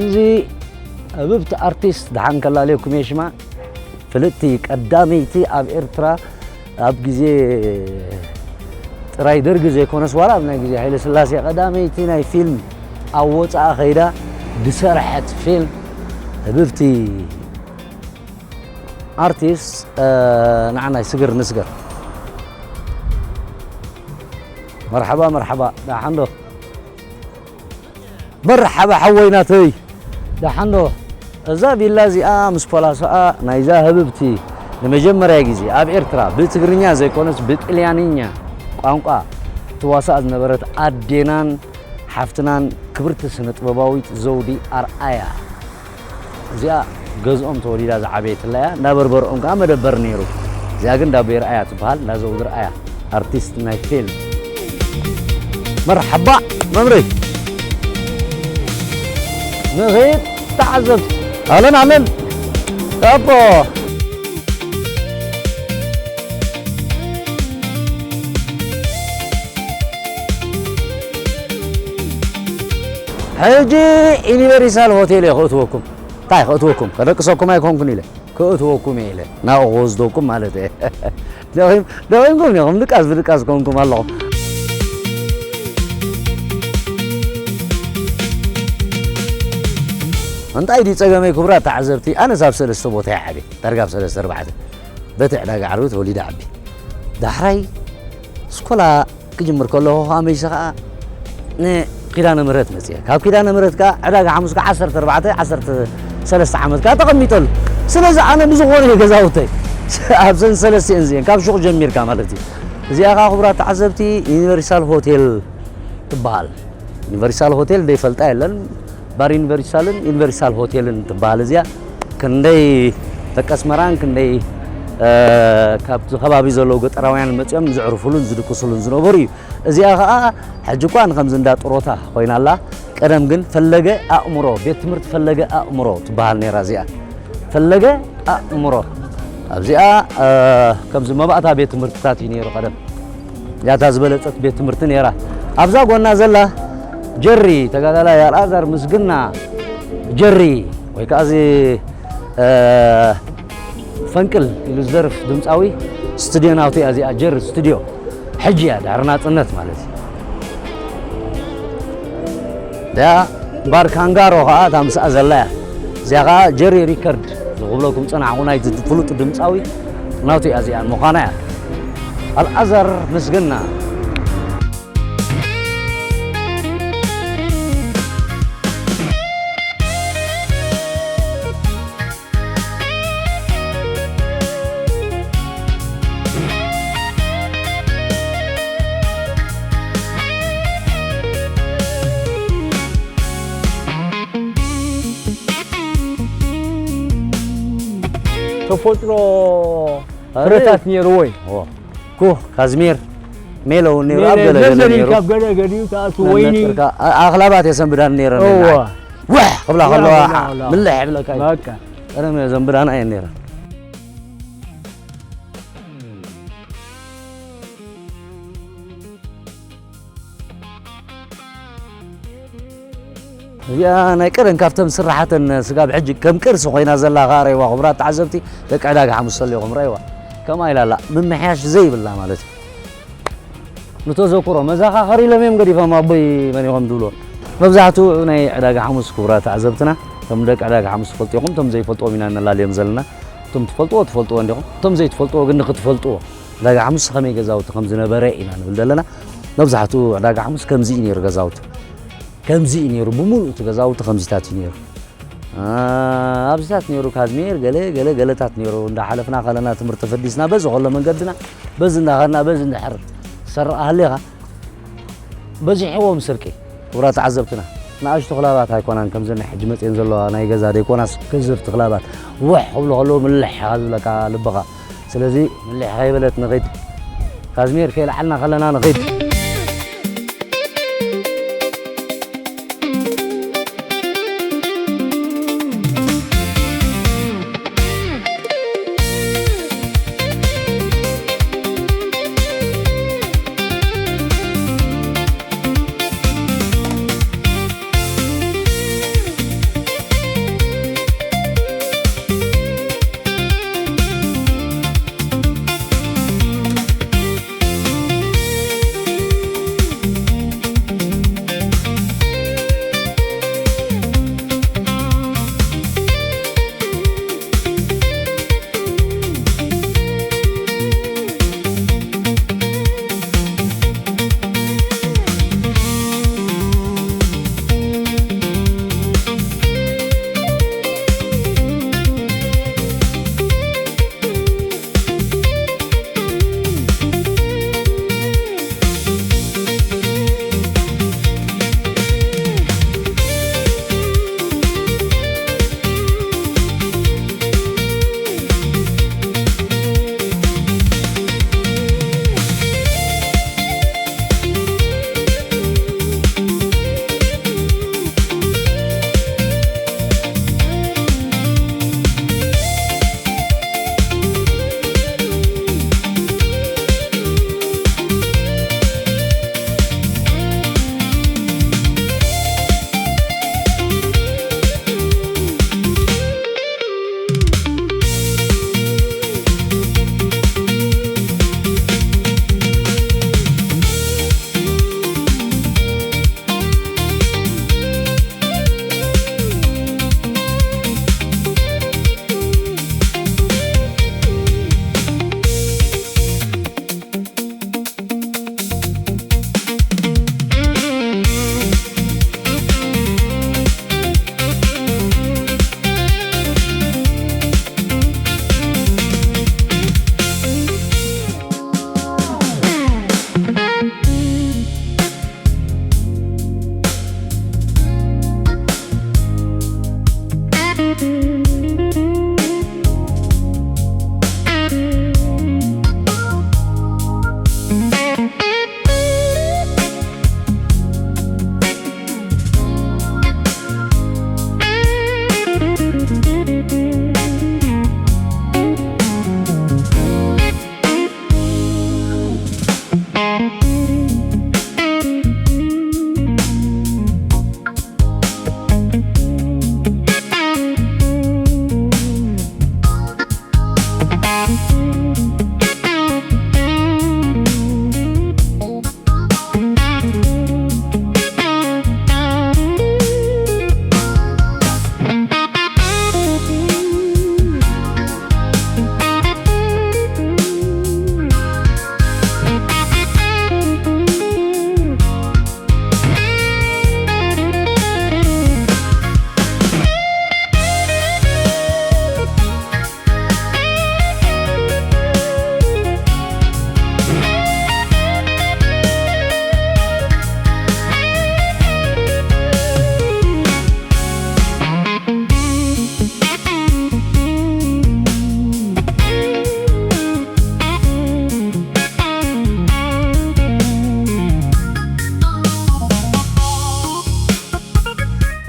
እዚ ህብብቲ ኣርቲስት ደሓን ከላለየኩም እየ ሽማ። ፍልጥቲ ቀዳመይቲ ኣብ ኤርትራ ኣብ ግዜ ጥራይ ደርጊ ዘይኮነስ ዋላ ኣብ ናይ ግዜ ሃይለ ስላሴ ቀዳመይቲ ናይ ፊልም ኣብ ወጻኢ ከይዳ ዝሰርሐት ፊልም ህብብቲ ኣርቲስት፣ እ፣ ንዓናይ ስግር ንስገር። መርሓባ፣ መርሓባ፣ ደሓን ዶ? መርሓባ ሓወይ ናተይ፣ ደሓን ዶ? እዛ ቪላ እዚኣ ምስ ፖላሶኣ ናይዛ ህብብቲ ንመጀመርያ ግዜ ኣብ ኤርትራ ብትግርኛ ዘይኮነስ ብጥልያንኛ ቋንቋ ትዋሳእ ዝነበረት ኣዴናን ሓፍትናን ክብርቲ ስነ ጥበባዊት ዘውዲ ኣርኣያ። እዚኣ ገዝኦም ተወሊዳ ዝዓበየትላ እያ። እንዳ በርበርኦም ከኣ መደበር ነይሩ። እዚኣ ግን እንዳ ቤርኣያ ትበሃል፣ እንዳ ዘውዲ ርኣያ፣ ኣርቲስት ናይ ፊልም። መርሓባ መምሪ። ንኺድ ተዓዘብቲ። ኣለን ኣለን። ኣቦ። ሕጂ ዩኒቨርሳል ሆቴል እየ ከእትወኩም። እንታይ ከእትወኩም? ከደቅሰኩም ኣይኮንኩን ኢለ። ከእትወኩም እየ ኢለ። ናብኡ ክወስደኩም ማለት እየ። ደኺም-፣ ደኺምኩም ኢኹም። ድቃስ ብድቃስ ኮንኩም ኣለኹም። እንታይ ድዩ ጸገመይ ክቡራት ተዓዘብቲ? ኣነስ ኣብ ሰለስተ ቦታ እየ ዓብየ። ዳርጋ ኣብ ሰለስተ ኣርባዕተ። በቲ ዕዳጋ ዓርቢ ተወሊደ ዓብየ። ዳሕራይ ስኮላ ክጅምር ከለኹ ከኣ መይሰ ከኣ ንኪዳነ ምህረት መጽየ። ካብ ኪዳነ ምህረት ከኣ ዕዳጋ ሓሙስ ከኣ ዓሰርተ ኣርባዕተ፣ ዓሰርተ ሰለስተ ዓመት ከኣ ተቐሚጠሉ። ስለዚ ኣነ ብዝኾነ እየ ገዛውተይ። ኣብዘን ሰለስቲኤን እዚኤን፣ ካብ ሹቕ ጀሚርካ ማለት እዩ። እዚኣ ከኣ ክቡራት ተዓዘብቲ ዩኒቨርሳል ሆቴል ትበሃል። ዩኒቨርሳል ሆቴል ዘይፈልጣ የለን። ባር ዩኒቨርሳልን ዩኒቨርሳል ሆቴልን ትበሃል እዚኣ። ክንደይ ደቂ ኣስመራን ክንደይ፣ እ፣ ካብቲ ከባቢ ዘለዉ ገጠራውያን መጺኦም ዘዕርፉሉን ዝድቅሱሉን ዝነበሩ እዩ። እዚኣ ኸኣ ሕጂ እኳ ንከምዚ እንዳ ጥሮታ ኮይና ኣላ። ቀደም ግን ፈለገ ኣእምሮ፣ ቤት ትምህርቲ ፈለገ ኣእምሮ ትበሃል ነይራ እዚኣ። ፈለገ ኣእምሮ። ኣብዚኣ፣ እ፣ ከምዚ መባእታ ቤት ትምህርትታት እዩ ነይሩ ቀደም። ያታ ዝበለጸት ቤት ትምህርቲ ነይራ። ኣብዛ ጎና ዘላ ጀሪ ተጋዳላይ ኣልኣዛር ምስግና ጀሪ ወይ ከኣ እዚ፣ እ፣ ፈንቅል ኢሉ ዝደርፍ ድምጻዊ ስቱድዮ ናቱ እያ እዚኣ ጀሪ ስቱድዮ። ሕጂ እያ ድሕሪ ናጽነት ማለት እዩ። እዚኣ ባር ካንጋሮ ከኣ እታ ምስኣ ዘላ እያ። እዚኣ ከኣ ጀሪ ሪከርድ ዝኽብለኩም ጸናሕኩ ናይቲ ፍሉጥ ድምጻዊ ናቱ እያ እዚኣ ምዃና እያ። ኣልኣዛር ምስግና። ተፈጥሮ ኣረ። ፍረታት ነይርዎ እዩ። እዎ። ኩህ፣ ካዝሚር፣ ሜሎ እውን ነይሩ፣ ኣብ ሜሎ ገለ ገለ ዘዘር ነይሩ። ኢልካ ኣብ ገለ ገሊኡ ትኣቱ፣ ወይኒ። ነነጥርካ፣ ኣ-፣ ኣኽላባት የሰንብዳን ነይረን እዋ። ንዓይ። ዋሕ ክብላ ዋላ፣ ከለዋ፣ ዋላ፣ ዋላ። ምልሕ ይብለካ እዩ። በቃ። ቀደም የዘንብዳና እየን ነይረን። እዚኣ ናይ ቀደም ካብተን ስራሓተን ስጋብ ሕጂ ከም ቅርሲ ኮይና ዘላ ከኣ ረእይዋ፣ ክቡራት ተዓዘብቲ፣ ደቂ ዕዳጋ ሓሙስ ሰሊኹም ረእይዋ። ከምኣ ኢላ ኣላ፣ ምምሕያሽ ዘይብላ ማለት እዩ። ንተዘክሮ መዘኻኸሪ ኢሎም እዮም ገዲፎም፣ ኣቦይ መን ኢኹም ትብሎ። መብዛሕትኡ ናይ ዕዳጋ ሓሙስ ክቡራት ተዓዘብትና፣ እቶም ደቂ ዕዳጋ ሓሙስ ትፈልጡ ኢኹም፣ እቶም ዘይፈልጥዎም ኢና ነላልዮም ዘለና። እቶም ትፈልጥዎ ትፈልጥዎ እንዲኹም፣ እቶም ዘይትፈልጥዎ ግን ንኽትፈልጥዎ። ዕዳጋ ሓሙስ ከመይ ገዛውቲ ከም ዝነበረ ኢና ንብል ዘለና። መብዛሕትኡ ዕዳጋ ሓሙስ ከምዚ እዩ ነይሩ ገዛውቲ። ከምዚ እዩ ነይሩ፣ ብምሉእ እቲ ገዛውቲ ከምዚታት እዩ ነይሩ። አ፣ ኣብዚታት ነይሩ ካዝሚር፣ ገለ፣ ገለ፣ ገለታት ነይሩ። እንዳሓለፍና ከለና ትምህርቲ ፈዲስና፣ በዚ ከሎ መንገድና፣ በዚ እንዳኸድና፣ በዚ እንድሕር ትሰርቕ ሃሊኻ፣ በዚሕዎም ስርቂ። ክቡራት ተዓዘብትና፣ ንኣሽቱ ክላባት ኣይኮናን ከምዘን ናይ ሕጂ መጽየን ዘለዋ ናይ ገዛ ደይኮናስ፣ ገዘፍቲ ክላባት። ውሕ ክብሉ ከለዉ ምልሕ ኢኻ ዝብለካ ልብኻ። ስለዚ ምልሕ ከይበለት ንኺድ። ካዝሚር ከይለዓልና ከለና ንኺድ።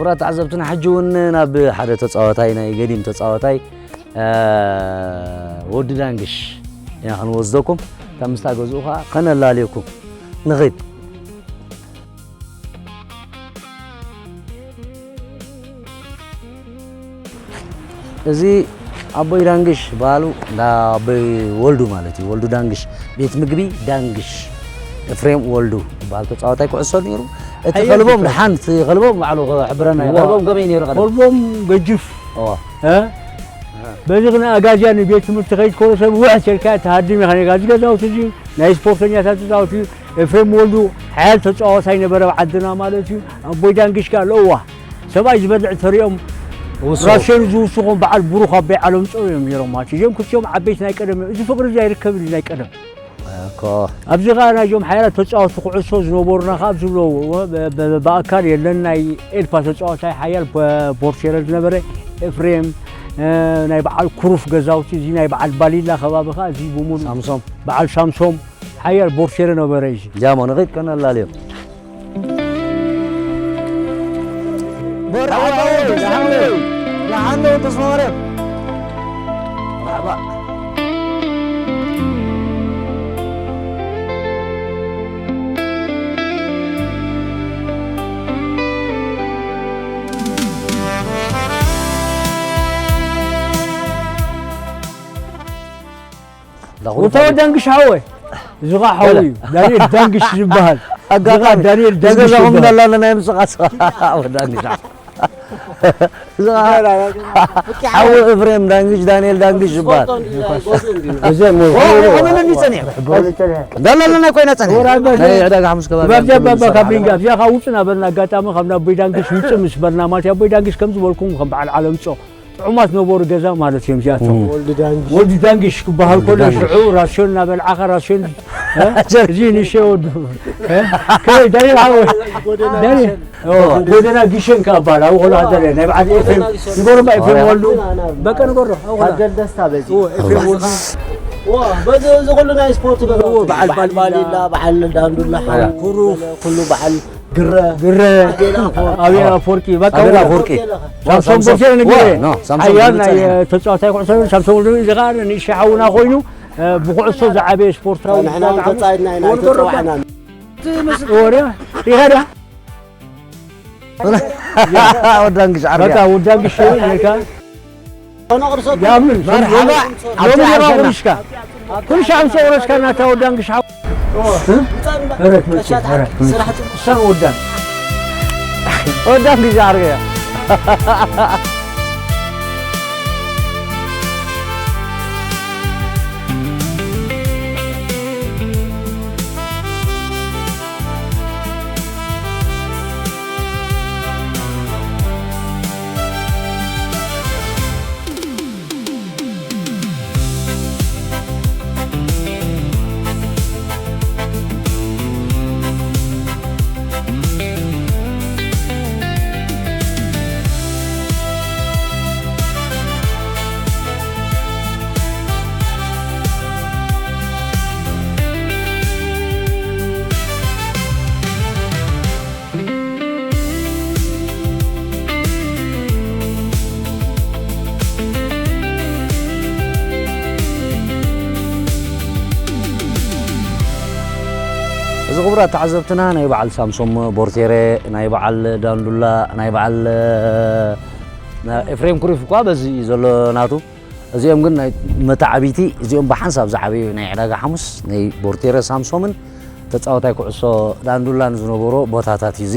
ክቡራት ተዓዘብትና፣ ሕጂ እውን ናብ ሓደ ተጻዋታይ፣ ናይ ገዲም ተጻዋታይ፣ እ፣ ወዲ ዳንግሽ ኢና ክንወስደኩም። እታ ምስታ ገዝኡ ኸኣ ከነላልየኩም ንኺድ። እዚ ኣቦይ ዳንግሽ በሃሉ፣ እንዳ ኣቦይ ወልዱ ማለት እዩ። ወልዱ ዳንግሽ፣ ቤት ምግቢ ዳንግሽ፣ ኤፍሬም ወልዱ ዝበሃል ተጻዋታይ ኩዕሶ ነይሩ። እቲ ኣየር ከልቦም ክፍለ። ደሓን፣ እቲ ከልቦም ባዕሉ ክሕብረና እዩ። እዋ። ከልቦም ከመይ ነይሩ ቀደም? ከልቦም ገጅፍ። እዋ። እ? በዚ ግን ኣጋዝያ ንቤት ትምህርቲ ከይድ ከሎ ሰብ ውሕስ ኢልካ ትሃድም ኢኻ። ነጋ እዚ ገዛውቲ እዚ ናይ ስፖርተኛታት ተጻወቲ ኤፍሬም ወልዱ ሓያል ተጻዋታይ ነበረ ኣብ ዓድና ማለት እዩ። ኣቦይ ዳንግሽ ከኣ ኣለዋ። ሰብኣይ ዝበልዕ ተሪኦም ውስኹም። ራሸኑ ዝውስኹም በዓል ብሩኽ ኣቦይ ዓለም ጸው እዮም ነይሮም ማለት እዩ። እዚኦም ክልቲኦም ዓበይቲ ናይ ቀደም እዮም። እዚ ፍቕሪ እዚ ኣይርከብ እዩ ናይ ቀደም። እኮ። ኣብዚ ኸኣ ናይዞም ሓያላት ተጻወትቲ ኩዕሶ ዝነበሩና ኸኣ ዝብሎ፣ ብ-፣ ብ-፣ ብኣካል የለን። ናይ ኤልፓ ተጻዋታይ ሓያል ቦ-፣ ቦርሴረ ዝነበረ ኤፍሬም፣ እ፣ ናይ በዓል ኩሩፍ ገዛውቲ፣ እዚ ናይ በዓል ባሊላ ከባቢ ኸኣ እዚ ብምሉእ ሳምሶም። በዓል ሳምሶም ሓያል ቦርሴረ ነበረ እዩ። ጃሞ ንኺድ ከነላልዮ። መርሓባ፣ ደሓን ደሓን ተስፋማርያም። መርሓባ። ዳኹሉ ወታወ ዳንግሽ ሓወይ። እዚ ኸዓ ሓወይ እዩ። ዳንኤል ዳንግሽ ዝበሃል። ኣጋጣሚ እዚ ኸዓ ዳንኤል ዳንግሽ ተገዛኹም ዝበሃል። እንዳላለ ናይ ምስቓስ። ኣወ ዳንግሽ። እዚ ኸዓ ሓወ እፍሬም ዳንግሽ፣ ዳንኤል ዳንግሽ ዝበሃል። እዚ ሞ-፣ ኦ፣ ኦ፣ ኦ፣ ኦ፣ ጸኒሑ። እንዳላለ ናይ ኮይና ጸኒሑ። ወራይ በል። ናይ ዕዳጋ ሓሙስ ከባቢ ባብ ጃባ ባብ ካብ ቢንጋ። እዚኣ ኸዓ ውጽእ እናበልና ኣጋጣሚ ካብ ናብ ኣቦይ ዳንግሽ ውጽእ ምስ በልና ማለት ኣቦይ ዳንግሽ ከም ዝበልኩም ከም በዓል ዓለም ጾ ጥዑማት ነበሩ ገዛ ማለት እዮም እዚኣቶም። እም። ወልዲ ዳንግሽ። ወልዲ ዳንግሽ ክበሃል ከሎ ወልዲ ዳንግሽ። ሽዑ ራስዮን እናበልዓኻ ራስዮን፣ እ? እዚ ንእሽተይ ወዱ፣ እ? ከመይ ዳንኤል ሓወይ? ጎደና ዳንኤል፣ ግሸን። ኦ፣ ጎደና ግሸን ከኣ በሃል። ኣብኡ ከሎ ሃደረ። ናይ በዓል ኤፍሬም። ንገሮ እባ ኤፍሬም ማርያም። ወልዱ። በቃ ንገሮ። ኣብኡ ከሎ። ታደል ደስታ በዚ። ኦ፣ ኤፍሬም ወልዱ። ዋ፣ በዚ፣ እዚ ኩሉ ናይ ስፖርት ገዛ። ኦ፣ በዓል ባልባሊላ፣ በዓል ዳንዱላ፣ በዓል ኩሩፍ። ኩሉ በዓል ግረ። ግረ። ኣቤል ኣፈወርቂ። ኣቤል ኣፈወርቂ። በቃ ኣቤል ወደ ኣፈወርቂ። ሳምሶን ሳምሶን። ቦርሴ ንግሬ። ዋ፣ ኖ፣ ሳምሶን ሓያል ናይ ቦርሴ። ተጻዋታይ ኩዕሶ ሳምሶን ወልዱ እዚ ኸዓ ንእሽተይ ሓውና ኮይኑ፣ እ፣ ብኩዕሶ ዝዓበየ ስፖርታዊ ንሕና እውን ኣጋጣሚ ተጻይድና ኢና፣ ወርዶ ኣይተጸዋዕናን። ወርያ። ይኸዳ። ወዳንግሽ ዓርያ። በቃ ወዳንግሽ ነካ። ኣነ ቅርሶት ያምን መርሓባ። ሎሚ ኣብቲ ዲኻ ዓርሰና። ኩምሽካ? ኩምሻ ኣምሶ ወረስካ ናታ ወዳንግሽ ሓው። እ? ረት መቼ? ረት። ሰራሕቲ። ሰር ወዳን። ወዳንግሽ ዓርያ። እዚ ክቡራት ተዓዘብትና ናይ በዓል ሳምሶም ቦርቴረ፣ ናይ በዓል ዳንዱላ፣ ናይ በዓል፣ እ፣ ኤፍሬም ኩሪፍ እኳ በዚ እዩ ዘሎ ናቱ። እዚኦም ግን ናይ መተዓብይቲ፣ እዚኦም ብሓንሳብ ዝዓበዩ ናይ ዕዳጋ ሓሙስ ናይ ቦርቴረ ሳምሶምን ተጻዋታይ ኩዕሶ ዳንዱላን ዝነበሩ ቦታታት እዩ። እዚ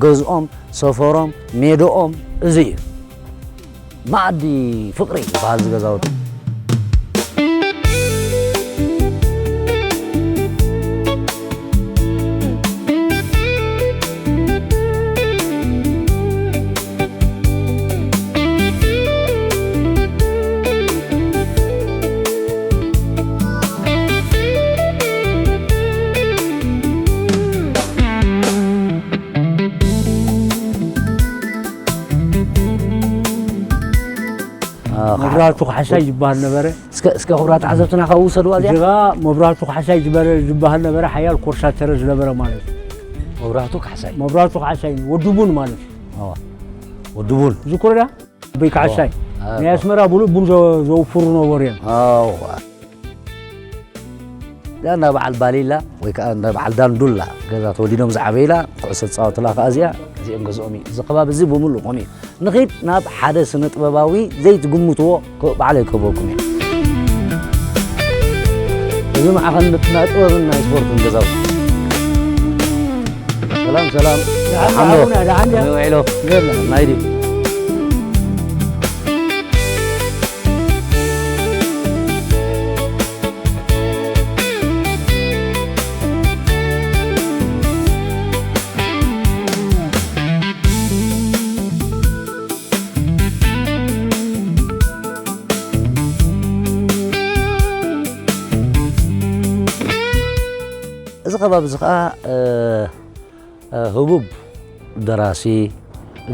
ገዝኦም፣ ሰፈሮም፣ ሜድኦም እዚ እዩ። መኣዲ ፍቕሪ ዝበሃል እዚ ገዛውቲ። አ፣ መብራህቱ ካሕሳይ ዝበሃል ነበረ። እስከ፣ እስከ ክቡራት ተዓዘብትና ካብኡ ውሰድዋ እዚኣ። እዚኣ መብራህቱ ካሕሳይ ዝበረ-፣ ዝበሃል ነበረ፣ ሓያል ኮርሳተረ ዝነበረ ማለት እዩ። መብራህቱ ካሕሳይ። መብራህቱ ካሕሳይ፣ ወዲ ቡን ማለት እዩ። እዋ። ወዲ ቡን። ዝኩርዳ? ኣቦይ ካሕሳይ። ኣዎ። ናይ ኣስመራ ብሉእ ቡን ዘ-፣ ዘውፍሩ ነበሩ እዮም። ኣዎ። እዛ እንዳ በዓል ባሊላ ወይ ከዓ እንዳ በዓል ዳንዱላ ገዛ ተወሊዶም ዝዓበዩላ፣ ኩዕሶ ዝፃወቱላ ከዓ እዚኣ፣ እዚኦም ገዝኦም እዩ። እዚ ከባቢ እዚ ብምሉእ ከምኡ እዩ። ንኺድ ናብ ሓደ ስነ ጥበባዊ ዘይትግምትዎ ከ-፣ ባዕለይ ክህበኩም እየ። እዚ ማዕኸን ናይ ጥበብን ናይ ስፖርትን ገዛውቲ። ሰላም፣ ሰላም። ደሓን ሓምዶ። ደሓን፣ ደሓን፣ ደሓን። ከመይ ውዒሎ? የለ። ናይ ድዩ? እዚ ከባቢ እዚ ኸዓ፣ እ፣ እ፣ ህቡብ ደራሲ፣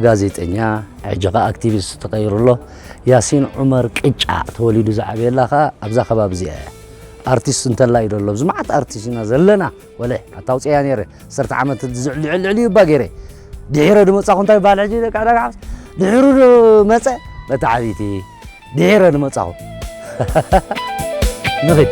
ጋዜጠኛ፣ ሕጂ ኸዓ ኣክቲቪስት ተቐይሩ ኣሎ። ያሲን ዑመር ቅጫ ተወሊዱ ዝዓበየላ ኸዓ ኣብዛ ከባቢ እዚኣ እያ። ኣርቲስት እንተላይ ደሎ፣ ኣብዚ መዓት ኣርቲስት ኢና ዘለና። ወለ፣ ኣታ ኣውፅያ ነይረ፣ ዓሰርተ ዓመት ዝዕ-፣ ልዕል ልዕል እዩ እባ ገይረ። ድሒረ ድመፃኹ እንታይ ይበሃል ሕጂ ደቂ ዕዳጋ ሓሙስ? ድሒሩ ድመፀ፣ በታ ዓብይቲ፣ ድሒረ ድመፃኹ። ንኺድ።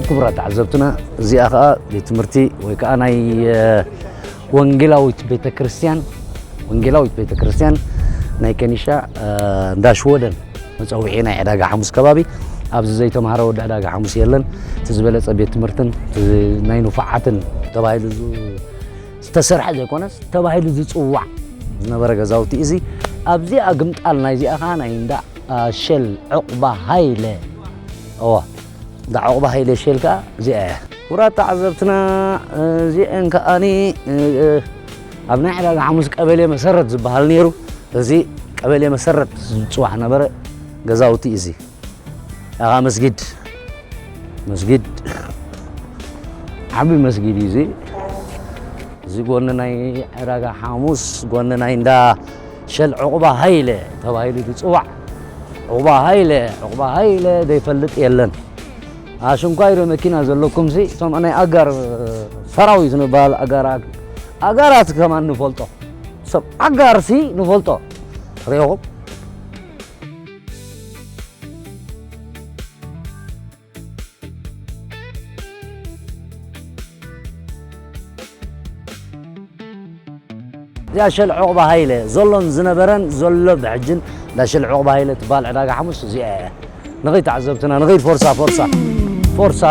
ክቡራት ተዓዘብትና፣ እዚኣ ኸዓ ቤት ትምህርቲ ወይ ከዓ ናይ፣ እ፣ ወንጌላዊት ቤተ ክርስቲያን፣ ወንጌላዊት ቤተ ክርስቲያን ናይ ከኒሻ፣ እ፣ እንዳ ሽወደን መፀውዒ ናይ ዕዳጋ ሓሙስ ከባቢ። ኣብዚ ዘይተምሃረ ወዲ ዕዳጋ ሓሙስ የለን። እቲ ዝበለፀ ቤት ትምህርትን እቲ ናይ ንፉዓትን ተባሂሉ ዝ-፣ ዝተሰርሐ ዘይኮነስ ተባሂሉ ዝፅዋዕ ዝነበረ ገዛውቲ እዚ። ኣብዚኣ ግምጣል ናይዚኣ ኸዓ ናይ እንዳ፣ እ፣ ሸል ዑቕባ ሃይለ። እዋ። እንዳ ዑቕባ ሃይለ ሸል ከኣ እዚኣ እያ። ክቡራት ተዓዘብትና፣ እዚአን ከኣኒ፣ እ፣ ኣብ ናይ ዕዳጋ ሓሙስ ቀበሌ መሰረት ዝበሃል ነይሩ። እዚ ቀበሌ መሰረት ዝጽዋዕ ነበረ ገዛውቲ እዩ እዚ። ኣኻ መስጊድ፣ መስጊድ፣ ዓቢ መስጊድ እዩ እዚ። እዚ ጎኒ ናይ ዕዳጋ ሓሙስ፣ ጎኒ ናይ እንዳ ሸል ዑቕባ ሃይለ ተባሂሉ ዝጽዋዕ። ዑቕባ ሃይለ፣ ዑቕባ ሃይለ ዘይፈልጥ የለን። ኣሽንኳይ ዶ መኪና ዘለኩምሲ፣ እቶም ናይ ኣጋር ሰራዊት ንበሃል ኣጋራት፣ ኣጋራት ከማን ንፈልጦ። ሰብ ኣጋርሲ ንፈልጦ። ሪኢኹም? እዚኣ ሸል ዑቕባ ሃይለ ዘሎን ዝነበረን ዘሎ ብሕጅን እንዳ ሸል ዑቕባ ሃይለ ትበሃል ዕዳጋ ሓሙስ እዚኣ እያ። ንኸይድ ተዓዘብትና፣ ንኸይድ ፎርሳ፣ ፎርሳ፣ ፎርሳ።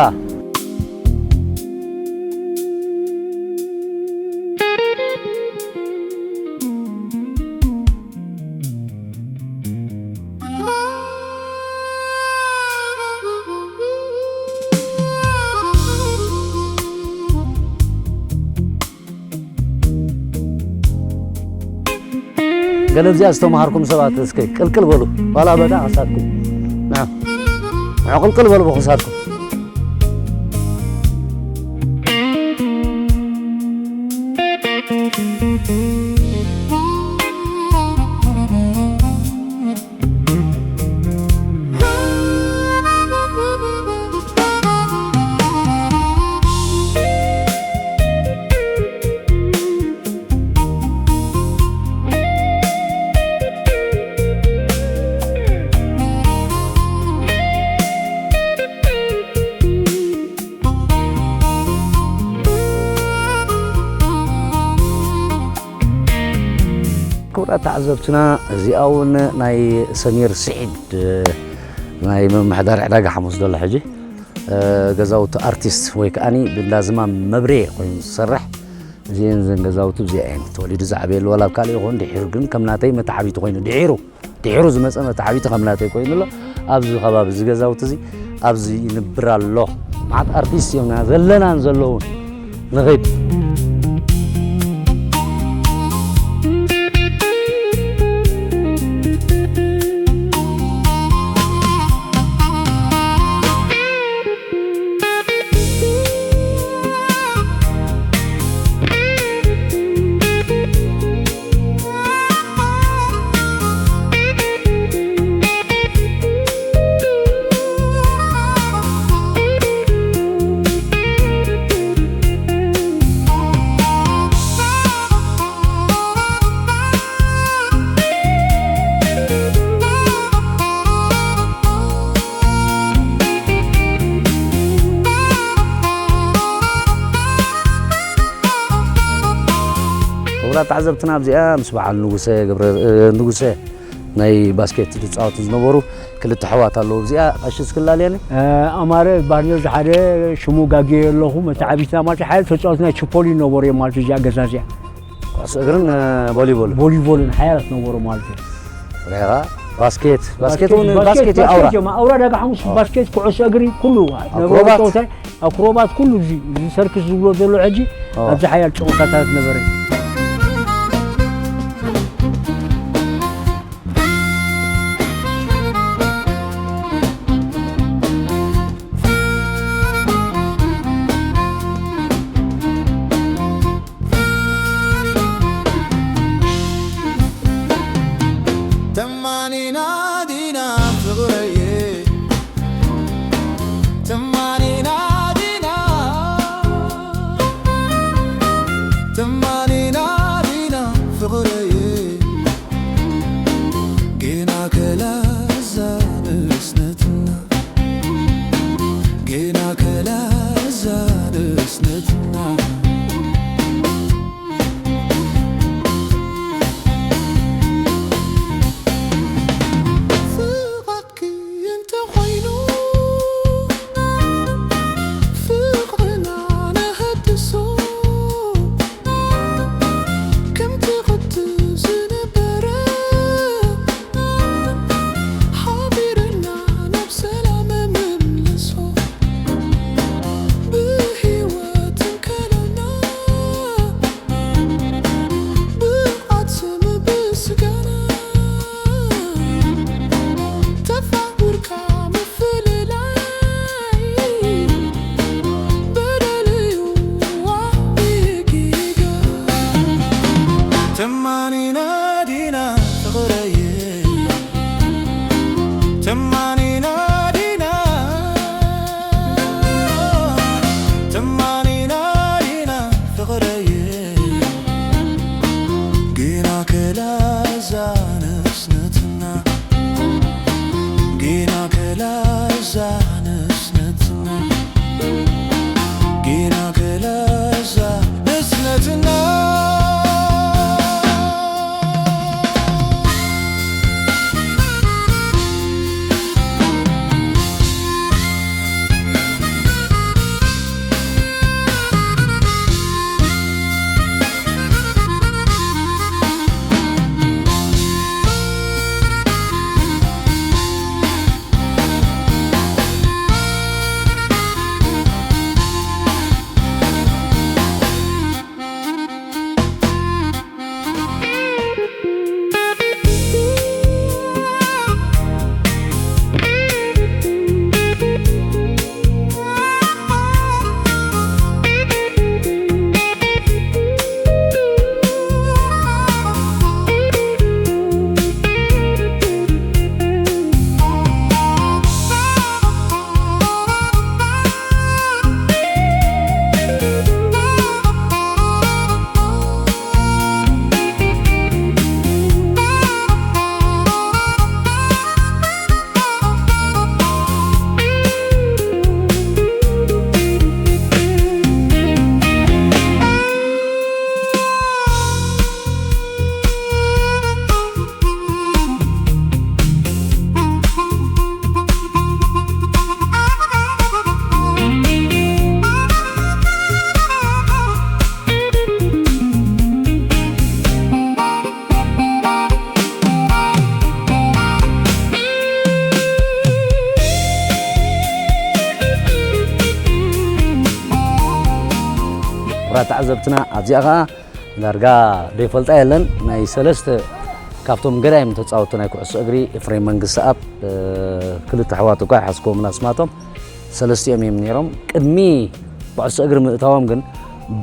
ገለ እዚኣ ዝተምሃርኩም ሰባት እስከ ቅልቅል በሉ። ዋላ በዳ ክሳድኩም። ንዑ። ንዑ ቅልቅል በሉ ብኽሳድኩም። ክቡራት ተዓዘብትና፣ እዚኣ እውን ናይ ሰሚር ስዒድ፣ ናይ ምምሕዳር ዕዳጋ ሓሙስ ዘሎ ሕጂ፣ ገዛውቲ ኣርቲስት ወይ ከኣኒ ብእንዳ ዝማም መብሬ ኮይኑ ዝሰርሕ፣ እዚኤን ዘን ገዛውቲ እዚኣ እየን ተወሊዱ ዝዓበየሉ፣ ዋላ ኣብ ካልእ ይኹን ድሒሩ ግን ከም ናተይ መተዓቢቲ ኮይኑ ድሒሩ ድሒሩ ዝመጸ መተዓቢቲ ከም ናተይ ኮይኑ ኣሎ። ኣብዚ ከባቢ እዚ ገዛውቲ እዚ ኣብዚ ይንብር ኣሎ። መዓት ኣርቲስት እዮም ዘለናን ዘለውን። ንኺድ። ክቡራት ተዓዘብትና፣ ኣብዚኣ ምስ በዓል ንጉሰ ገብረ፣ እ፣ ንጉሰ ናይ ባስኬት ዝጻወቱ ዝነበሩ ክልተ ኣሕዋት ኣለዉ። ኣብዚኣ ቀሺ እስክላልያኒ? እ፣ ኣማረ ባህርዘር ዝሓደ ሽሙ ጋግየ ኣለኹ። መተዓቢትና ማለት ሓደ ተጻወት ናይ ችፖሊ ነበሩ እዮም ማለት እዚኣ ገዛ እዚኣ። ኩዕሶ እግርን፣ እ፣ ቮሊቦል። ቮሊቦልን ሓያላት ነበሩ ማለት እዩ። ሪኻ? ባስኬት፣ ባስኬት እውን፣ ባስኬት ባስኬት እዩ ኣውራ። እዮም። ኣውራ ዳጋ ሓሙስ ኦ። ባስኬት፣ ኩዕሶ እግሪ፣ ኩሉ ነበሩ ኣክሮባት። ጨዋታ። ኣክሮባት ኩሉ እዚ፣ እዚ ሰርክስ ዝብሎ ዘሎ ሕጂ ኦ። ኣብዚ ሓያል ጨወታታት ነበረ። ተማኒና ዲና ፍቕረየ፣ ተማኒና ዲና፣ ተማኒና ዲና ፍቕረየ፣ ጌና ከላዛ ንእስነትና፣ ጌና ከላዛ ንእስነትና። ፍቓድኪ እንተኾይኑ ፍቕርና ነሃድሶ፣ ከምቲ ቅድም ዝነበረ ሓቢርና ናብ ሰላም ምምልሶ። ብህይወት እንከለና ብኣጽም ብስጋና ተፋቒርካ ምፍልላይ በደል እዩ ኣቢጊጋ። ተማኒና ዲና ፍቕረየ፣ ተማኒና ዲና፣ ተማኒና ዲና ፍቕረየ፣ ጌና ከላዛ ንእስነትና፣ ጌና ከላዛ ንእስነትና፣ ጌና ከላዛ ንእስነትና። ተዓዘብትና ኣብዚኣ ኸዓ ዳርጋ ዘይፈልጣ የለን። ናይ ሰለስተ ካብቶም ገዳይም ተጻወትቲ ናይ ኩዕሶ እግሪ ኤፍሬም መንግስተኣብ፣ እ፣ ክልተ ኣሕዋት እኳ ኣይሓዝክዎምን ኣስማቶም፣ ሰለስቲኦም እዮም ነይሮም። ቅድሚ ኩዕሶ እግሪ ምእታዎም ግን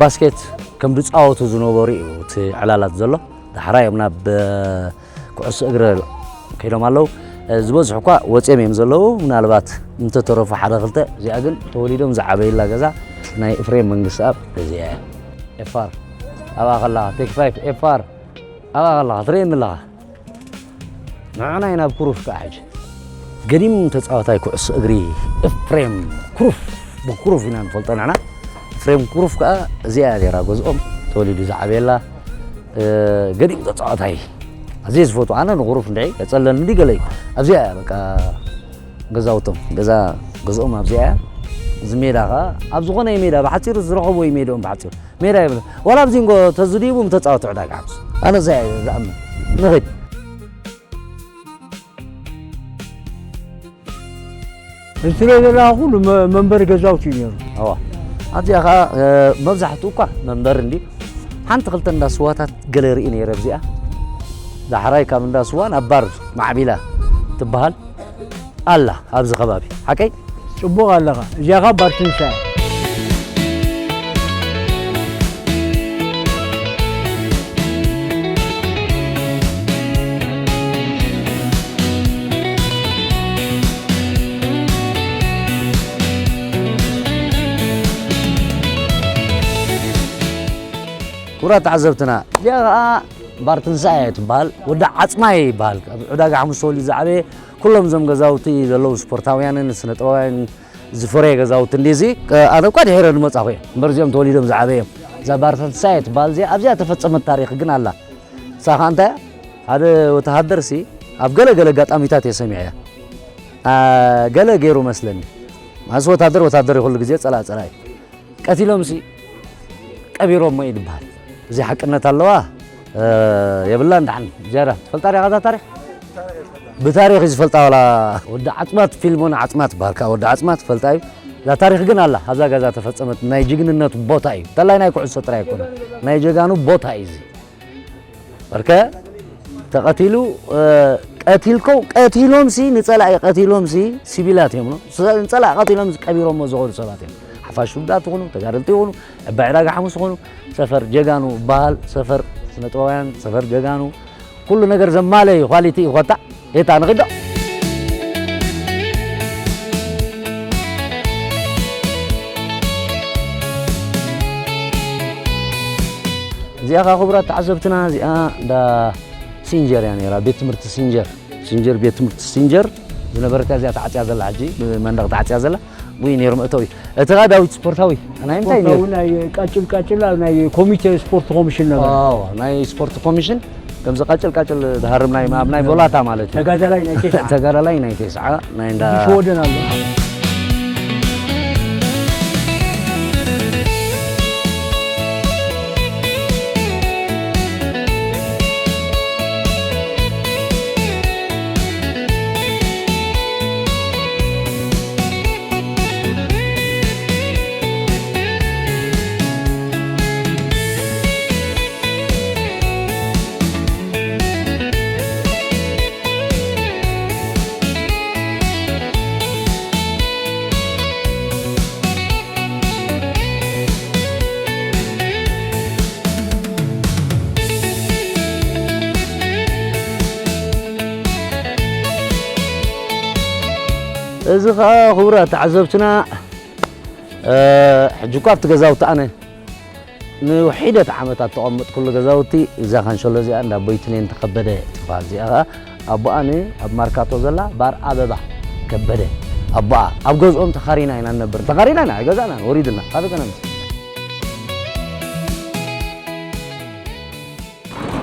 ባስኬት ከም ዝጻወቱ ዝነበሩ እዩ እቲ ዕላላት ዘሎ። ዳሕራይ እዮም ናብ፣ እ፣ ኩዕሶ እግሪ ከይዶም ኣለዉ። እ፣ ዝበዝሑ እኳ ወፂኦም እዮም ዘለዉ። ምናልባት እንተተረፉ ሓደ ክልተ። እዚኣ ግን ተወሊዶም ዝዓበዩላ ገዛ ናይ ኤፍሬም መንግስተኣብ እዚኣ እያ። ኤፋር፣ ኣብኣ ከለኻ፣ ቴክ ፋይፍ፣ ኤፋር፣ ኣብኣ ከለኻ ትርእየኒ ኣለኻ። ንዕና ኢና ኣብ ኩሩፍ ከዓ ሕጂ። ገዲም ተጻዋታይ ኩዕሶ እግሪ ኤፍሬም ኩሩፍ፣ ብኩሩፍ ኢና ንፈልጦ ንዕና። ኤፍሬም ኩሩፍ ከዓ እዚኣ እያ ነይራ ገዝኦም፣ ተወሊዱ ዝዓበየላ። እ፣ ገዲም ተጻዋታይ፣ ኣዝየ ዝፈትዎ ኣነ ንኩሩፍ እንድዒ፣ የጸለኒ እንዲ ገለ እዩ። ኣብዚኣ እያ በቃ ገዛውቶም፣ ገዛ ገዝኦም ኣብዚኣ እያ። እዚ ሜዳ ከዓ ኣብ ዝኾነ እዩ ሜዳ፣ ብሓጺሩ ዝረኸብዎ እዩ ሜድኦም ብሓጺሩ። ሜዳ የብለን። ዋላ ኣብ ዚንጎ ተዝድይቡ ምተጻወቱ ዕዳጋ ሓሙስ። ኣነ እዚኣ እየ ዝኣምን። ንኺድ። እዚ ትሪኦ ዘለኻ ኩሉ መ-፣ መንበሪ ገዛውቲ እዩ ነይሩ። እዋ። ኣብዚኣ ኸዓ፣ እ፣ መብዛሕትኡ እኳ መንበሪ እንዲ፣ ሓንቲ ክልተ እንዳ ስዋታት ገለ ርኢ ነይረ ኣብዚኣ። ዳሕራይ ካብ እንዳ ስዋ ናብ ባር ማዕቢላ ትበሃል ኣላ ኣብዚ ከባቢ። ሓቀይ? ጽቡቕ ኣለኻ። እዚኣ ኸዓ ባር ትንሳኤ። ክቡራት ተዓዘብትና፣ እዚኣ ኸዓ ባር ትንሳኤ እያ ትበሃል። ወዲ ዓጽማይ ይበሃል። ኣብ ዕዳጋ ሓሙስ ተወሊዱ ዝዓበየ፣ ኩሎም እዞም ገዛውቲ ዘለዉ ስፖርታውያንን ስነ ጥበባውያንን ዝፈረየ ገዛውቲ እንዲዚ፣ ኣነ እኳ ድሒረ ዝመጻኹ እየ። እምበር እዚኦም ተወሊዶም ዝዓበየ እዮም። እዛ ባር ትንሳኤ ትበሃል እዚኣ፣ ኣብዚኣ ተፈጸመት ታሪኽ ግን ኣላ። ንሳ ኸዓ እንታይ እያ? ሓደ ወተሃደር ሲ ኣብ ገለ ገለ ኣጋጣሚታት እየ ሰሚዐያ። አ፣ ገለ ገይሩ መስለኒ። ማለትስ ወታደር ወታደር እዩ፣ ኩሉ ግዜ ጸላኢ ጸላኢ እዩ። ቀቲሎም ሲ ቀቢሮሞ እዩ ዝበሃል። እዚ ሓቅነት ኣለዋ፣ እ፣ የብላን። ደሓን ዝያዳ ትፈልጣ ዲኻ እዛ ታሪኽ? ብታሪኽ እዩ ዝፈልጣ፣ ዋላ ወዲ ዓጽማት፣ ፊልሞን ዓጽማት በሃልካ፣ ወዲ ዓጽማት ፈልጣ እዩ። እዛ ታሪኽ ግን ኣላ፣ ኣብዛ ገዛ ተፈጸመት፣ ናይ ጅግንነት ቦታ እዩ። እንተላይ ናይ ኩዕሶ ጥራይ ኣይኮነን፣ ናይ ጀጋኑ ቦታ እዩ እዚ። በርከ ተቐቲሉ፣ እ፣ ቀቲልኮ-፣ ቀቲሎምሲ ንጸላኢ ቀቲሎምሲ ሲቪላት እዮም ነው። ንጸላኢ ቀቲሎምሲ ቀቢሮሞ ዝኸዱ ሰባት እዮም። ሓፋሽ ውዳት ይኹኑ፣ ተጋደልቲ ይኹኑ፣ ዕባይ ዕዳጋ ሓሙስ ይኹኑ፣ ሰፈር ጀጋኑ በሃል፣ ሰፈር ስነጥበባውያን፣ ሰፈር ጀጋኑ፣ ኩሉ ነገር ዘማለዩ ኳሊቲ እዩ። ኮታ፣ ኤታ ንኺዶ። እዚኣ ኸዓ ክቡራት ተዓዘብትና፣ እዚኣ እንዳ ሲንጀር እያ ነይራ፣ ቤት ትምህርቲ ሲንጀር። ሲንጀር፣ ቤት ትምህርቲ ሲንጀር ዝነበረት እያ እዚኣ ተዓጽያ ዘላ፣ ሕጂ ብመንደቕ ተዓጽያ ዘላ። ውይ፣ ነይሩ መእተዊ። እቲ ኸዓ ዳዊት ስፖርታዊ፣ ናይ እንታይ ነይሩ? ስፖርታዊ ናይ ቃጭል ቃጭል ኣብ ናይ ኮሚቴ ስፖርት ኮሚሽን ነበር። ኣዎ፣ ናይ ስፖርት ኮሚሽን ከምዚ ቃጭል ቃጭል ዝሃርም ናይ፣ ኣብ ናይ ቦላታ ማለት እዩ። ተጋዳላይ ናይ ቴስዓ። ተጋዳላይ ናይ ቴስዓ፣ ናይ እንዳ ሽወደን ኣሎ። እዚ ኸኣ ክቡራት ተዓዘብትና፣ እ፣ ሕጂ እኳ ኣብቲ ገዛውቲ ኣነ ንውሒደት ዓመታት ተቐመጥኩሉ ገዛውቲ፣ እዛ ካንሸሎ እዚኣ እንዳ ቦይትኔን ተኸበደ ትበሃል። እዚኣ ኸኣ ኣቦኣ ን-፣ ኣብ ማርካቶ ዘላ ባር ኣበባ ከበደ ኣቦኣ። ኣብ ገዝኦም ተኻሪና ኢና ንነብር። ተኻሪና ኢና፣ ኣይገዛእናን፣ ወሪዱና። ካበይ ከነምጽእ?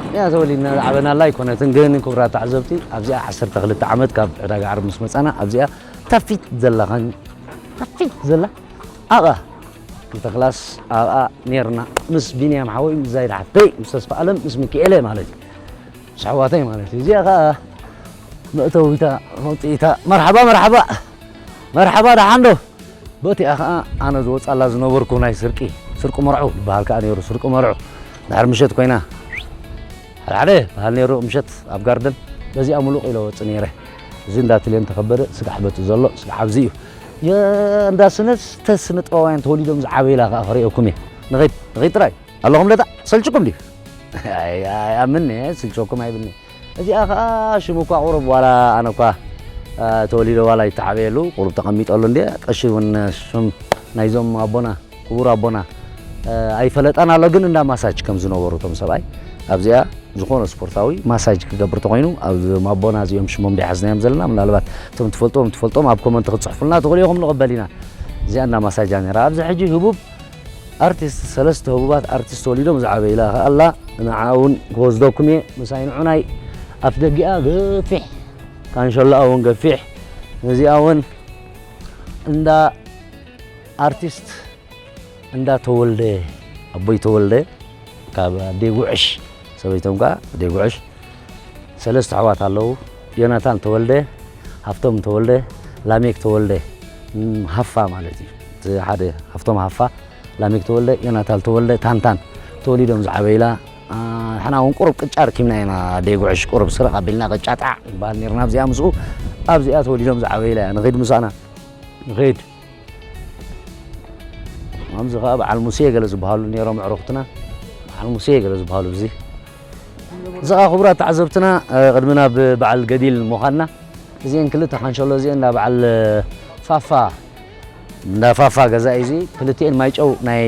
እዚኣ ተወሊድና ዝዓበናላ ኣይኮነትን፣ ግን ክቡራት ተዓዘብቲ፣ ኣብዚኣ ዓሰርተ ክልተ ዓመት ካብ ዕዳጋ ዓርቢ ምስ መጻና፣ ኣብዚኣ ታፊት ዘላ፣ ታፊት ዘላ ኣብኣ ክልተ ክላስ ኣብኣ ኔርና፣ ምስ ቢንያም ሓወይ፣ ምስ ዛይድ ሓፍተይ፣ ምስ ተስፋ ኣለም፣ ምስ ሚኪኤለ ማለት እዩ። ምስ ኣሕዋተይ ማለት እዩ። እዚኣ ኸኣ መእተዊታ፣ መውጽኢታ። መርሓባ፣ መርሓባ። መርሓባ፣ ደሓን ዶ? በቲኣ ኸኣ ኣነ ዝወጻላ ዝነበርኩ ናይ ስርቂ ስርቂ መርዑ ዝበሃል ከኣ ነይሩ። ስርቂ መርዑ ድሕሪ ምሸት ኮይና ሓደ ሓደ በሃል ነይሩ። ምሸት ኣብ ጋርደን በዚኣ ሙሉቕ ኢለ ወጽእ ነይረ። እዚ እንዳ ትልየን ተኸበደ ስጋዕ በቲ ዘሎ ስጋዕ ኣብዚ እዩ። እንዳ ስነ ስነ ጥበባውያን ተወሊዶም ዝዓበዩላ ከኣ ክርእየኩም እየ። ንኸይድ ንኸይድ ጥራይ ኣለኹም ለታ ሰልችኩም ድዩ? ኣይኣምን ስልችኩም ኣይብልኒ። እዚኣ ከዓ ሽሙ እኳ ቁሩብ ዋላ ኣነ እኳ ተወሊደ ዋላ ይተዓበየሉ ቁሩብ ተቐሚጠሉ እንደ ቀሺ እውን ሽም ናይዞም ኣቦና ክቡር ኣቦና ኣይፈለጠን ኣሎ ግን እንዳ ማሳጅ ከም ዝነበሩ እቶም ሰብኣይ ኣብዚኣ ዝኾነ ስፖርታዊ ማሳጅ ክገብር ተኮይኑ ኣብዞም ኣቦና እዚኦም ሽሞም ዲሓዝናዮም ዘለና ምናልባት እቶም ትፈልጥዎም ትፈልጦም ኣብ ኮመንት ክትፅሕፉልና ትኽእሉ ኢኹም ንቕበል ኢና። እዚኣ እንዳ ማሳጃ ነይራ ኣብዚ ሕጂ ህቡብ ኣርቲስት ሰለስተ ህቡባት ኣርቲስት ተወሊዶም ዝዓበዩላ ከኣላ ንዓ እውን ክወስደኩም እየ ምሳይ ንዑናይ ኣፍ ደጊኣ ገፊሕ ካንሸላኣ እውን ገፊሕ ነዚኣ እውን እንዳ ኣርቲስት እንዳ ተወልደ ኣቦይ ተወልደ ካብ ኣደይ ጉዕሽ ሰበይቶም ከዓ ኣደይ ጉዕሽ ሰለስተ ኣሕዋት ኣለዉ። ዮናታን ተወልደ፣ ሃፍቶም ተወልደ፣ ላሜክ ተወልደ፣ ሃፋ ማለት እዩ። እቲ ሓደ ሃፍቶም ሃፋ፣ ላሜክ ተወልደ፣ ዮናታን ተወልደ፣ ታንታን ተወሊዶም ዝዓበዩላ። ንሕና እውን ቁሩብ ቅጫ ረኪብና ኢና። ኣደይ ጉዕሽ ቁሩብ ስረቕ ኣቢልና ቅጫ ጣዕ ንበሃል ነርና ኣብዚኣ ምስኡ ኣብዚኣ ተወሊዶም ዝዓበዩላ እያ። ንኺድ ምሳና ንኺድ። ከምዚ ከዓ በዓል ሙሴ ገለ ዝበሃሉ ነይሮም ኣዕሩኽትና። በዓል ሙሴ ገለ ዝበሃሉ እዚ እዚ ከዓ ክቡራት ተዓዘብትና ቅድሚ ናብ በዓል ገዲል ምዃንና እዚአን ክልተ ካንሸሎ እዚአን እንዳ በዓል ፋፋ እንዳ ፋፋ ገዛኢ እዚ ክልቲኤን ማይጨው ናይ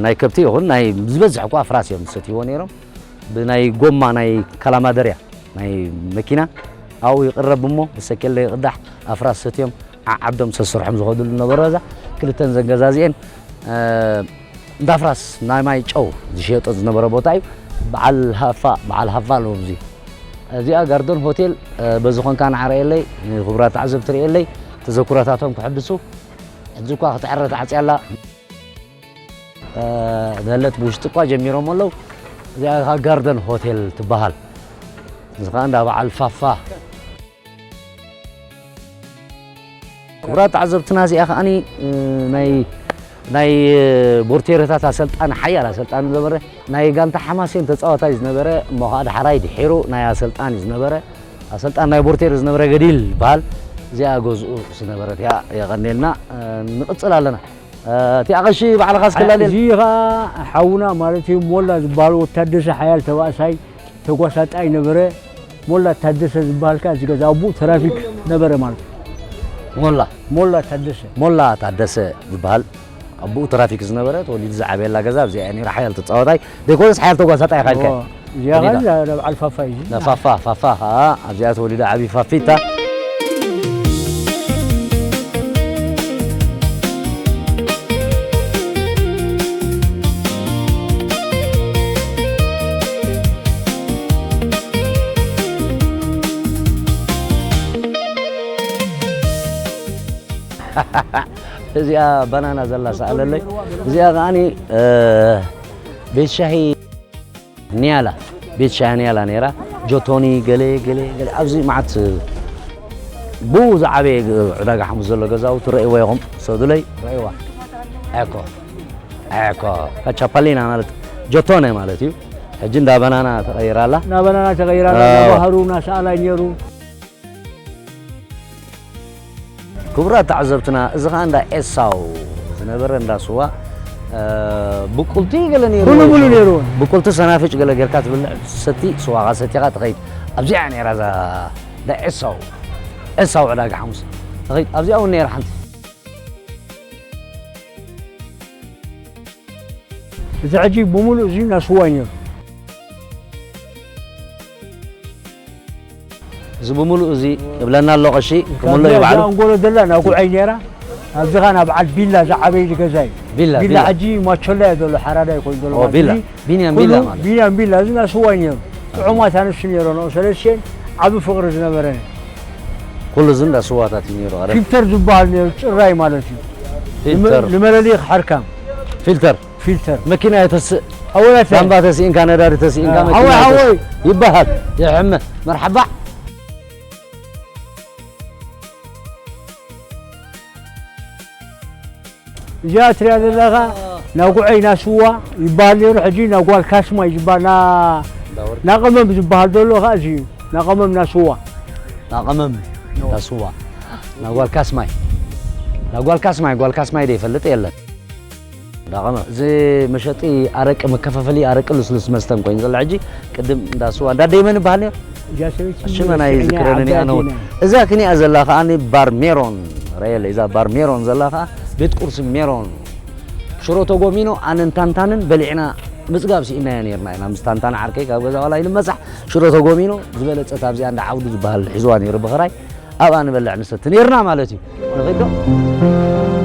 ናይ ከብቲ ይኹን ናይ ዝበዝሕ እኳ ኣፍራስ እዮም ዝሰትይዎ ነይሮም ብናይ ጎማ ናይ ካላማደርያ ናይ መኪና ኣብኡ ይቕረብ እሞ ብሰኬለ ይቕዳሕ ኣፍራስ ሰትዮም ዓዓዶም ሰስርሖም ዝኸዱሉ ነበሩ ገዛ ክልተን ዘን ገዛ እዚኤን እንዳ ፍራስ ናይ ማይ ጨው ዝሸየጦ ዝነበረ ቦታ እዩ። በዓል ሃፋ በዓል ሃፋ ኣለዎ እዚ እዚኣ ጋርደን ሆቴል በዚ ኾንካ ንዓረየለይ ክቡራት ተዓዘብቲ ርእየለይ ተዘክሮታቶም ክሕድሱ ሕጂ እኳ ክትዕረ ተዓፅያ ኣላ። ደለት ብውሽጢ እኳ ጀሚሮም ኣለዉ። እዚኣ ከዓ ጋርደን ሆቴል ትበሃል። እዚ ከዓ እንዳ በዓል ፋፋ። ክቡራት ተዓዘብትና እዚኣ ከዓኒ ናይ ናይ ቦርቴረታት ኣሰልጣኒ ሓያል ኣሰልጣኒ ዝነበረ ናይ ጋንታ ሓማሴን ተፃዋታይ ዝነበረ እሞ ከዓ ዳሕራይ ድሒሩ ናይ ኣሰልጣኒ ዝነበረ ኣሰልጣኒ ናይ ቦርቴር ዝነበረ ገዲል በሃል እዚኣ ገዝኡ ዝነበረት እያ የቐኔልና ንቕፅል ኣለና እቲኣ ቐሺ ባዕልኻ ስክላል እዚ ከዓ ሓውና ማለት እዩ ሞላ ዝበሃሉ ወታደሰ ሓያል ተባእሳይ ተጓሳጣይ ነበረ። ሞላ ታደሰ ዝበሃል ከዓ እዚ ገዛ ኣቡኡ ትራፊክ ነበረ ማለት እዩ። ሞላ ሞላ ታደሰ ሞላ ታደሰ ዝበሃል ኣቡኡ ትራፊክ ዝነበረ ተወሊዱ ዝዓበየላ ገዛ ኣብዚኣ እያ ነይራ። ሓያል ተፃዋታይ ዘይኮነስ ሓያል ተጓሳጣይ ኢኻ ኢልካ እዚኣ ኸ ናብ ዓል ፋፋ እዩ። ፋፋ ፋፋ ከዓ ኣብዚኣ ተወሊዱ ዓብዩ ፋፊታ። እዚኣ ባናና ዘላ ሰኣለለይ እዚኣ ከዓኒ ቤት ሻሂ ኒያላ ቤት ሻሂ ኒያላ ነይራ ጆቶኒ ገለ ገለ ገለ ኣብዚ መዓት ብኡ ዝዓበየ ዕዳጋ ሓሙስ ዘሎ ገዛውቲ ረእይዎ ኢኹም ሰዱለይ ረእይዋ ኤኮ ኤኮ ካቻፓሊና ማለት ጆቶነ ማለት እዩ ሕጂ እንዳ በናና ተቐይራ ኣላ ናበናና ተቐይራ ኣላ ናባህሩ ናሰኣላይ ነይሩ ክቡራት ተዓዘብትና እዚ ኸዓ እንዳ ኤሳው ዝነበረ እንዳ ስዋ ብቁልቲ ገለ ነይሩ ኩሉ ሙሉ ነይሩ ብቁልቲ ሰናፍጭ ገለ ጌርካ ትብልዕ ሰቲ ስዋኻ ሰቲኻ ትኸይድ ኣብዚኣ ነይራ እዛ እንዳ ኤሳው ኤሳው ዕዳጋ ሓሙስ ትኸይድ ኣብዚኣ እውን ነይራ ሓንቲ እዚ ሕጂ ብምሉእ እዚ እንዳ ስዋ እዩ ነይሩ እዚ ብምሉእ እዚ እብለና ኣሎ ቀሺ ክምሎ እዩ ባዕሉ። ኣንጎሎ ደላ ናጉዐይ ነይራ ኣብዚኻ ናብ ዓድ ቢላ ዝዓበይሉ ገዛ እዩ። ቢላ ቢላ ቢላ ሕጂ ማቾላ እዩ ዘሎ ሓራዳ ይኮን ዘሎ ኦ ማለት ቢላ እዚ ቢንያም ኩሉ ቢላ ማለት። ቢንያም ቢላ እዚ ናይ ስዋ እዩ ነይሩ። ጥዑማት ኣንስቲ ነይሮ ንኦ ሰለስቲኤን ዓቢ ፍቕሪ ዝነበረ ኩሉ እዚ እንዳ ስዋታት እዩ ነይሩ። ኣረ ፊልተር ዝበሃል ነይሩ ጽራይ ማለት እዩ። ፊልተር ንመ- ንመለሊኽ ሓርካም ፊልተር ፊልተር መኪና የተስእ ኣወላተ ላምባ ተስኢንካ ነዳዲ ተስኢንካ መኪና ሓወይ ሓወይ ይበሃል። የሕመ መርሓባ እዚኣ ትሪኣ ዘለኻ ናጉዐይ ናስዋ ይበሃል ነይሩ። ሕጂ ናጓል ካስማ እዩ ዝበሃል። ና- ናቐመም ዝበሃል ዘሎ ከዓ እዚ እዩ። ናቐመም ናስዋ። ናቐመም ናስዋ ናጓል ካስማይ ናጓል ካስማይ ጓል ካስማይ ዶ ይፈልጥ የለን። ናቐመም እዚ መሸጢ ኣረቂ መከፋፈሊ ኣረቂ ልስሉስ መስተን ኮይኑ ዘሎ ሕጂ ቅድም እንዳስዋ እንዳደይመን ይበሃል ነይሩ። ሽመ ናይ ዝክረንኒ ኣነ እውን እዛ ክኒኣ ዘላ ከዓ ባር ሜሮን ረየለ እዛ ባር ሜሮን ዘላ ከዓ ቤት ቁርሲ ሜሮን ሽሮ ተጎሚኖ ኣነን ታንታንን በሊዕና ምፅጋብ ስኢናዮ ነርና ኢና ምስ ታንታን ዓርከይ ካብ ገዛ ዋላ ይንመፃሕ ሽሮ ተጎሚኖ ዝበለፀት ኣብዚኣ እንዳ ዓውዱ ዝበሃል ሒዝዋ ነይሩ ብኽራይ ኣብኣ ንበልዕ ንሰቲ ነርና ማለት እዩ ንኽዶ